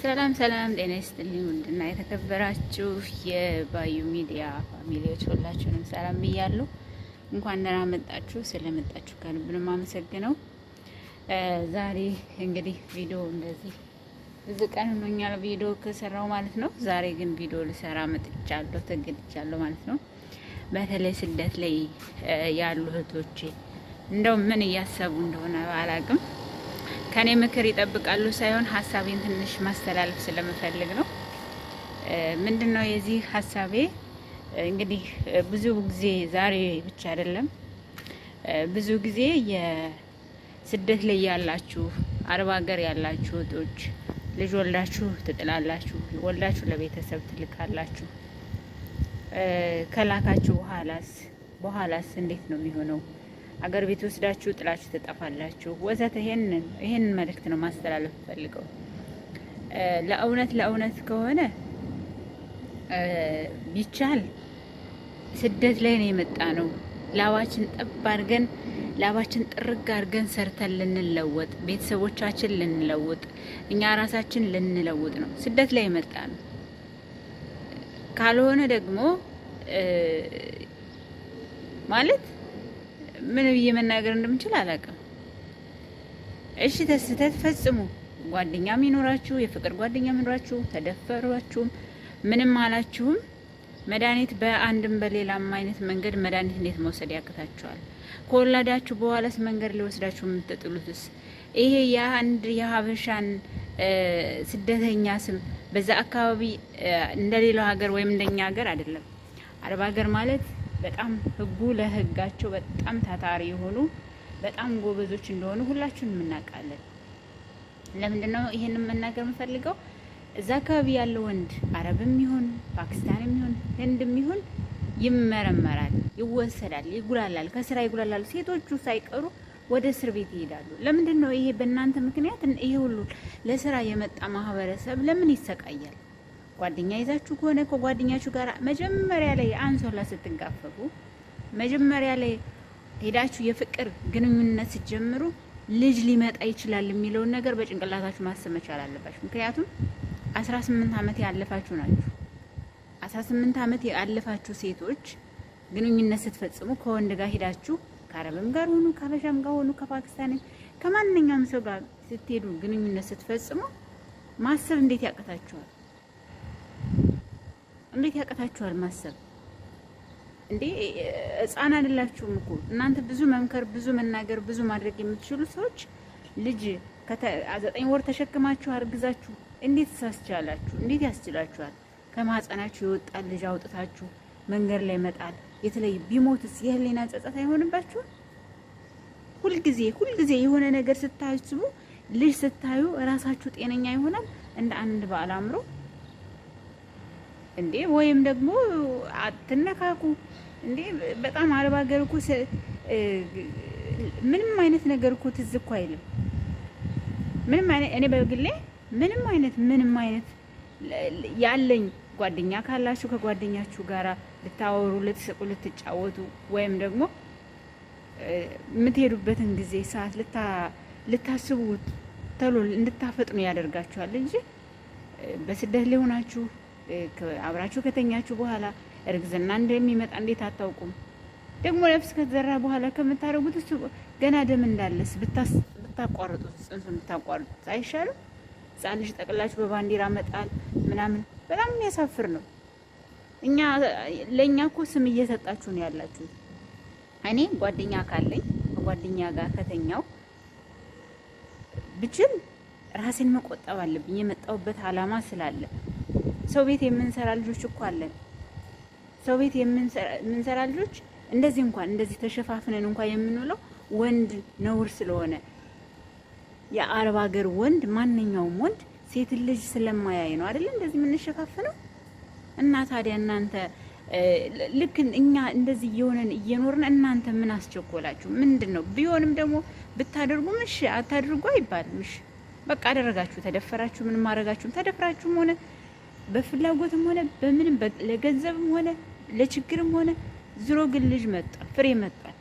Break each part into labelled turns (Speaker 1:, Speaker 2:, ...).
Speaker 1: ሰላም ሰላም፣ ጤና ይስጥልኝ ውድና የተከበራችሁ የባዩ ሚዲያ family ዎች ሁላችሁንም ሰላም ብያለሁ። እንኳን ደህና መጣችሁ። ስለመጣችሁ ከልብ ነው የማመሰግነው። ዛሬ እንግዲህ ቪዲዮ እንደዚህ ብዙ ቀን ሆኖኛል ቪዲዮ ከሰራው ማለት ነው። ዛሬ ግን ቪዲዮ ልሰራ መጥቻለሁ፣ ተገድቻለሁ ማለት ነው። በተለይ ስደት ላይ ያሉ እህቶቼ እንደው ምን እያሰቡ እንደሆነ አላቅም። ከኔ ምክር ይጠብቃሉ ሳይሆን ሀሳቤን ትንሽ ማስተላለፍ ስለምፈልግ ነው። ምንድን ነው የዚህ ሀሳቤ? እንግዲህ ብዙ ጊዜ ዛሬ ብቻ አይደለም፣ ብዙ ጊዜ የስደት ላይ ያላችሁ፣ አረብ ሀገር ያላችሁ እህቶች ልጅ ወልዳችሁ ትጥላላችሁ፣ ወልዳችሁ ለቤተሰብ ትልካላችሁ። ከላካችሁ በኋላስ እንዴት ነው የሚሆነው? አገር ቤት ወስዳችሁ ጥላችሁ ትጠፋላችሁ፣ ወዘተ። ይሄንን መልእክት ነው ማስተላለፍ ፈልገው። ለእውነት ለእውነት ከሆነ ቢቻል ስደት ላይ ነው የመጣ ነው። ላባችን ጠብ አድርገን፣ ላባችን ጥርግ አድርገን ሰርተን ልንለወጥ፣ ቤተሰቦቻችን ልንለውጥ፣ እኛ ራሳችን ልንለውጥ ነው ስደት ላይ የመጣ ነው። ካልሆነ ደግሞ ማለት ምን ብዬ መናገር እንደምችል አላውቅም። እሺ ስህተት ፈጽሙ፣ ጓደኛም ይኖራችሁ፣ የፍቅር ጓደኛም ይኖራችሁ፣ ተደፈሯችሁም ምንም አላችሁም፣ መድኃኒት በአንድም በሌላም አይነት መንገድ መድኃኒት እንዴት መውሰድ ያቅታችኋል? ከወላዳችሁ በኋላስ መንገድ ሊወስዳችሁ የምትጥሉትስ? ይሄ የአንድ የሀበሻን ስደተኛ ስም በዛ አካባቢ እንደሌላው ሀገር ወይም እንደኛ ሀገር አይደለም። አረብ ሀገር ማለት በጣም ህጉ ለህጋቸው በጣም ታታሪ የሆኑ፣ በጣም ጎበዞች እንደሆኑ ሁላችሁንም እናውቃለን። ለምንድን ነው ይሄንን መናገር የምፈልገው? እዛ አካባቢ ያለው ወንድ አረብም ይሁን፣ ፓኪስታንም ይሁን፣ ህንድም ይሁን ይመረመራል፣ ይወሰዳል፣ ይጉላላል፣ ከስራ ይጉላላል። ሴቶቹ ሳይቀሩ ወደ እስር ቤት ይሄዳሉ። ለምንድን ነው ይሄ? በእናንተ ምክንያት ይሄ ሁሉ ለስራ የመጣ ማህበረሰብ ለምን ይሰቃያል? ጓደኛ ይዛችሁ ከሆነ ከጓደኛችሁ ጋር መጀመሪያ ላይ አንሶላ ስትጋፈፉ፣ መጀመሪያ ላይ ሄዳችሁ የፍቅር ግንኙነት ስትጀምሩ ልጅ ሊመጣ ይችላል የሚለውን ነገር በጭንቅላታችሁ ማሰብ መቻል አለባችሁ። ምክንያቱም 18 ዓመት ያለፋችሁ ናችሁ። 18 ዓመት ያለፋችሁ ሴቶች ግንኙነት ስትፈጽሙ ከወንድ ጋር ሄዳችሁ፣ ከአረብም ጋር ሆኑ፣ ከሀበሻም ጋር ሆኑ፣ ከፓኪስታንም ከማንኛውም ሰው ጋር ስትሄዱ ግንኙነት ስትፈጽሙ ማሰብ እንዴት ያቅታችኋል? እንዴት ያቅታችኋል ማሰብ? እንዴ ሕፃን አይደላችሁም እኮ እናንተ። ብዙ መምከር፣ ብዙ መናገር፣ ብዙ ማድረግ የምትችሉ ሰዎች ልጅ 9 ወር ተሸክማችሁ አርግዛችሁ እንዴት ሳስቻላችሁ? እንዴት ያስችላችኋል? ከማህፀናችሁ የወጣ ልጅ አውጥታችሁ መንገድ ላይ መጣል፣ የተለየ ቢሞትስ የህሊና ጸጸት አይሆንባችሁም? ሁልጊዜ ሁልጊዜ የሆነ ነገር ስታስቡ፣ ልጅ ስታዩ እራሳችሁ ጤነኛ ይሆናል እንደ አንድ ባለ አእምሮ እንዴ? ወይም ደግሞ አትነካኩ እንዴ። በጣም አረብ ሀገር እኮ ምንም አይነት ነገር እኮ ትዝ እኮ አይልም። ምንም አይነት እኔ በግሌ ምንም አይነት ያለኝ ጓደኛ ካላችሁ ከጓደኛችሁ ጋራ ልታወሩ፣ ልትስቁ፣ ልትጫወቱ ወይም ደግሞ የምትሄዱበትን ጊዜ ሰዓት ልታስቡ ተሎ እንድታፈጥኑ ያደርጋችኋል እንጂ በስደት ላይ ሆናችሁ አብራችሁ ከተኛችሁ በኋላ እርግዝና እንደሚመጣ እንዴት አታውቁም? ደግሞ ነፍስ ከተዘራ በኋላ ከምታደርጉት እሱ ገና ደም እንዳለስ ብታቋርጡት፣ ጽንሱን ብታቋርጡት አይሻልም? ሕፃን ልጅ ጠቅላችሁ በባንዲራ መጣል ምናምን በጣም የሚያሳፍር ነው። እኛ ለእኛ እኮ ስም እየሰጣችሁ ነው ያላችሁት። እኔ ጓደኛ ካለኝ ከጓደኛ ጋር ከተኛው ብችል ራሴን መቆጠብ አለብኝ። የመጣሁበት አላማ ስላለ ሰው ቤት የምንሰራ ልጆች እኮ አለን። ሰው ቤት የምንሰራ ልጆች እንደዚህ እንኳን እንደዚህ ተሸፋፍነን እንኳን የምንውለው ወንድ ነውር ስለሆነ፣ የአረብ ሀገር ወንድ ማንኛውም ወንድ ሴት ልጅ ስለማያይ ነው አይደል እንደዚህ የምንሸፋፍነው? እና ታዲያ እናንተ ልክ እኛ እንደዚህ እየሆነን እየኖርን እናንተ ምን አስቸኮላችሁ? ምንድን ነው? ቢሆንም ደግሞ ብታደርጉም እሺ አታድርጉ አይባልም። እሺ በቃ አደረጋችሁ፣ ተደፈራችሁ፣ ምንም አደረጋችሁም፣ ተደፍራችሁም ሆነ በፍላጎትም ሆነ በምንም ለገንዘብም ሆነ ለችግርም ሆነ ዝሮ ግን ልጅ መጧል፣ ፍሬ መጧል።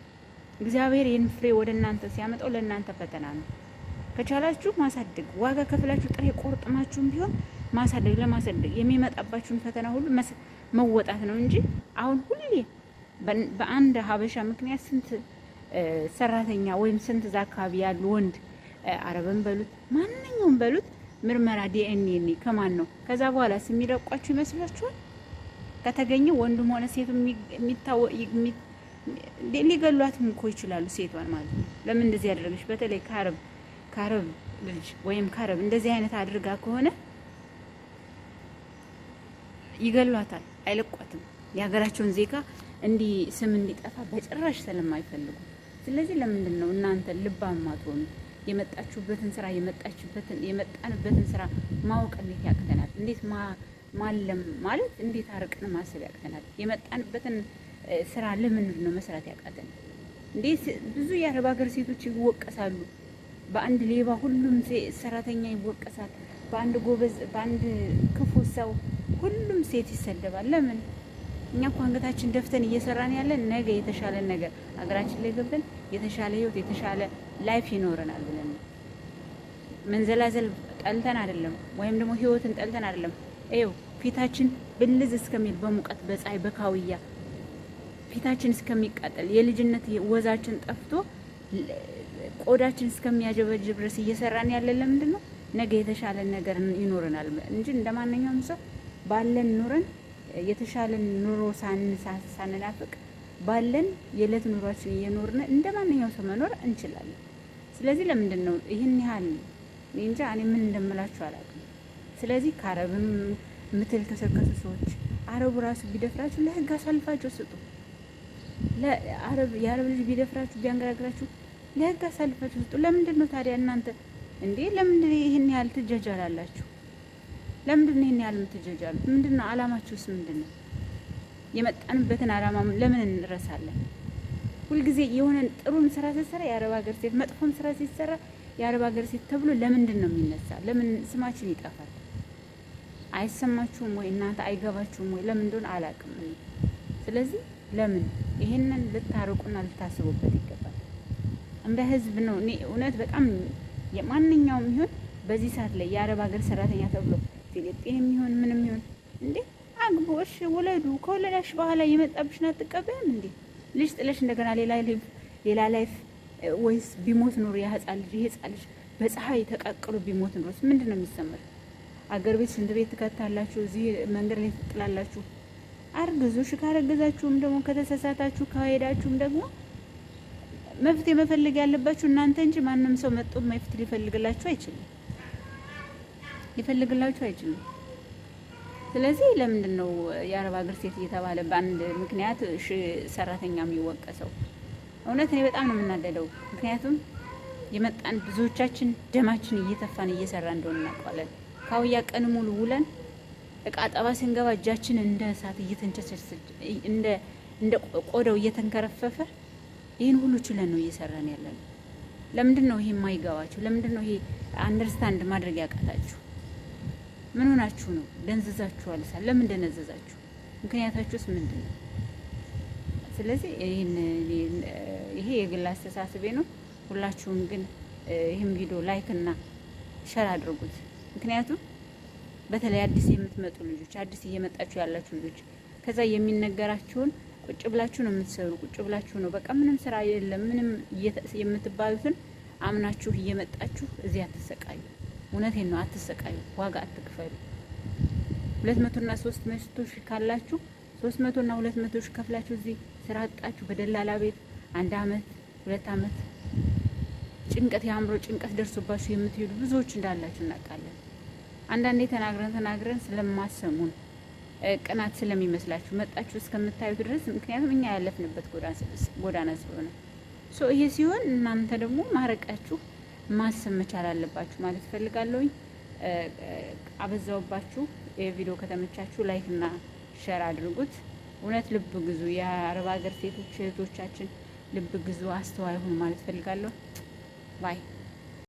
Speaker 1: እግዚአብሔር ይህን ፍሬ ወደ እናንተ ሲያመጣው ለእናንተ ፈተና ነው። ከቻላችሁ ማሳደግ፣ ዋጋ ከፍላችሁ ጥሬ ቆርጥማችሁም ቢሆን ማሳደግ፣ ለማሳደግ የሚመጣባችሁን ፈተና ሁሉ መወጣት ነው እንጂ አሁን ሁሌ በአንድ ሀበሻ ምክንያት ስንት ሰራተኛ ወይም ስንት እዛ አካባቢ ያሉ ወንድ አረብን በሉት ማንኛውም በሉት ምርመራ ዲኤንኤ ከማን ነው? ከዛ በኋላ የሚለቋችሁ ይመስላችኋል? ከተገኘ ወንዱም ሆነ ሴቱ ሊገሏትም እኮ ይችላሉ፣ ሴቷን ማለት ነው። ለምን እንደዚህ ያደረገች? በተለይ ከአረብ ልጅ ወይም ከአረብ እንደዚህ አይነት አድርጋ ከሆነ ይገሏታል፣ አይለቋትም። የሀገራቸውን ዜጋ እንዲህ ስም እንዲጠፋ በጭራሽ ስለማይፈልጉ። ስለዚህ ለምንድን ነው እናንተ ልባም ማትሆኑ? የመጣችሁበትን ስራ የመጣንበትን ስራ ማወቅ እንዴት ያቅተናል? እንዴት ማለም ማለት እንዴት አርቅን ማሰብ ያቅተናል? የመጣንበትን ስራ ለምንድን ነው መስራት ያቃተን? እንዴት ብዙ የአረብ ሀገር ሴቶች ይወቀሳሉ። በአንድ ሌባ ሁሉም ሰራተኛ ይወቀሳል። በአንድ ጎበዝ፣ በአንድ ክፉ ሰው ሁሉም ሴት ይሰደባል። ለምን? እኛ እኮ አንገታችን ደፍተን እየሰራን ያለን ነገ የተሻለ ነገር ሀገራችን ላይ ገብተን የተሻለ ህይወት የተሻለ life ይኖረናል ብለን ነው። መንዘላዘል ጠልተን አይደለም፣ ወይም ደግሞ ህይወትን ጠልተን አይደለም። ይኸው ፊታችን ብልዝ እስከሚል በሙቀት በፀሐይ በካውያ ፊታችን እስከሚቃጠል የልጅነት ወዛችን ጠፍቶ ቆዳችን እስከሚያጀበጅብ ድረስ እየሰራን ያለን ለምንድን ነው? ነገ የተሻለ ነገር ይኖረናል እንጂ እንደማንኛውም ሰው ባለን ኑረን የተሻለ ኑሮ ሳንናፍቅ ባለን የዕለት ኑሯችን እየኖርን እንደ ማንኛውም ሰው መኖር እንችላለን። ስለዚህ ለምንድን ነው ይህን ያህል እንጃ እኔ ምን እንደምላችሁ አላውቅም። ስለዚህ ከአረብም የምትልከሰከሱ ሰዎች አረቡ ራሱ ቢደፍራችሁ ለህግ አሳልፋችሁ ስጡ። የአረብ ልጅ ቢደፍራችሁ ቢያንገራግራችሁ ለህግ አሳልፋችሁ ስጡ። ለምንድን ነው ታዲያ እናንተ እንዴ? ለምንድን ይህን ያህል ትጃጃላላችሁ? ለምንድን ነው ይህን ያህል የምትጃጃሉት? ምንድን ነው አላማችሁስ? ምንድን ነው? የመጣንበትን አላማ ለምን እንረሳለን? ሁልጊዜ የሆነ ጥሩም ስራ ሲሰራ የአረብ ሀገር ሴት፣ መጥፎም ስራ ሲሰራ የአረብ ሀገር ሴት ተብሎ ለምንድን ነው የሚነሳ? ለምን ስማችን ይጠፋል? አይሰማችሁም ወይ እናንተ? አይገባችሁም ወይ? ለምን እንደሆነ አላውቅም እኔ። ስለዚህ ለምን ይሄንን ልታርቁና ልታስቡበት ይገባል። እንደ ህዝብ ነው እኔ እውነት በጣም የማንኛውም ይሁን በዚህ ሰዓት ላይ የአረብ ሀገር ሰራተኛ ተብሎ ፊሊጲንም ይሁን ምንም ይሁን እንዴ አግቡ፣ እሺ ውለዱ። ከወለዳሽ በኋላ የመጣብሽን አትቀበይም እንዴ? ልጅ ጥለሽ እንደገና ሌላ life ወይስ ቢሞት ኑሮ ያ ህጻን ልጅ ይሄ ህጻን ልጅ በፀሐይ ተቀቅሎ ቢሞት ኑሮስ ምንድን ነው የሚሰማሽ? አገር ቤት ሽንት ቤት ትከታላችሁ፣ እዚህ መንገድ ላይ ትጥላላችሁ። አርግዙ። እሺ ካረገዛችሁም ደግሞ ከተሳሳታችሁ ከሄዳችሁም ደግሞ መፍትሄ መፈለግ ያለባችሁ እናንተ እንጂ ማንም ሰው መጥቶ መፍትሄ ሊፈልግላችሁ አይችልም፣ ሊፈልግላችሁ አይችልም። ስለዚህ ለምንድን ነው የአረብ ሀገር ሴት እየተባለ በአንድ ምክንያት ሰራተኛ የሚወቀሰው? እውነት እኔ በጣም ነው የምናደደው። ምክንያቱም የመጣን ብዙዎቻችን ደማችን እየተፋን እየሰራ እንደሆነ እናውቀዋለን። ካውያ ቀን ሙሉ ውለን እቃ ጠባ ስንገባ እጃችን እንደ እሳት እየተንቸቸ እንደ ቆዳው እየተንከረፈፈ ይህን ሁሉ ችለን ነው እየሰራን ያለነው። ለምንድን ነው ይሄ የማይገባችሁ? ለምንድን ነው ይሄ understand ማድረግ ያቃታችሁ? ምን ሆናችሁ ነው? ደንዝዛችኋል። ለምን ደነዘዛችሁ? ምክንያታችሁስ ምንድን ነው? ስለዚህ ይሄ የግል አስተሳሰቤ ነው። ሁላችሁም ግን ይህን ቪዲዮ like እና share አድርጉት። ምክንያቱም በተለይ አዲስ የምትመጡ ልጆች፣ አዲስ እየመጣችሁ ያላችሁ ልጆች ከዛ የሚነገራችሁን ቁጭ ብላችሁ ነው የምትሰሩ። ቁጭ ብላችሁ ነው በቃ ምንም ስራ የለም ምንም የምትባሉትን አምናችሁ እየመጣችሁ እዚህ አትሰቃዩ። እውነቴን ነው፣ አትሰቃዩ፣ ዋጋ አትክፈሉ። 200 እና 300 ሺህ ካላችሁ 300 እና 200 ሺህ ከፍላችሁ እዚህ ስራ አጣችሁ በደላላ ቤት 1 አመት 2 አመት ጭንቀት የአእምሮ ጭንቀት ደርሶባችሁ የምትሄዱ ብዙዎች እንዳላችሁ እናውቃለን። አንዳንዴ ተናግረን ስለማሰሙን ቅናት ስለሚመስላችሁ መጣችሁ እስከምታዩት ድረስ ምክንያቱም እኛ ያለፍንበት ጎዳና ስለሆነ so ይሄ ሲሆን እናንተ ደግሞ ማረቃችሁ ማሰብ መቻል አለባችሁ ማለት ፈልጋለሁኝ። አበዛውባችሁ። የቪዲዮ ከተመቻችሁ like እና share አድርጉት። እውነት ልብ ግዙ። የአረብ ሀገር ሴቶች እህቶቻችን ልብ ግዙ፣ አስተዋይ ሁኑ ማለት ፈልጋለሁ። Bye።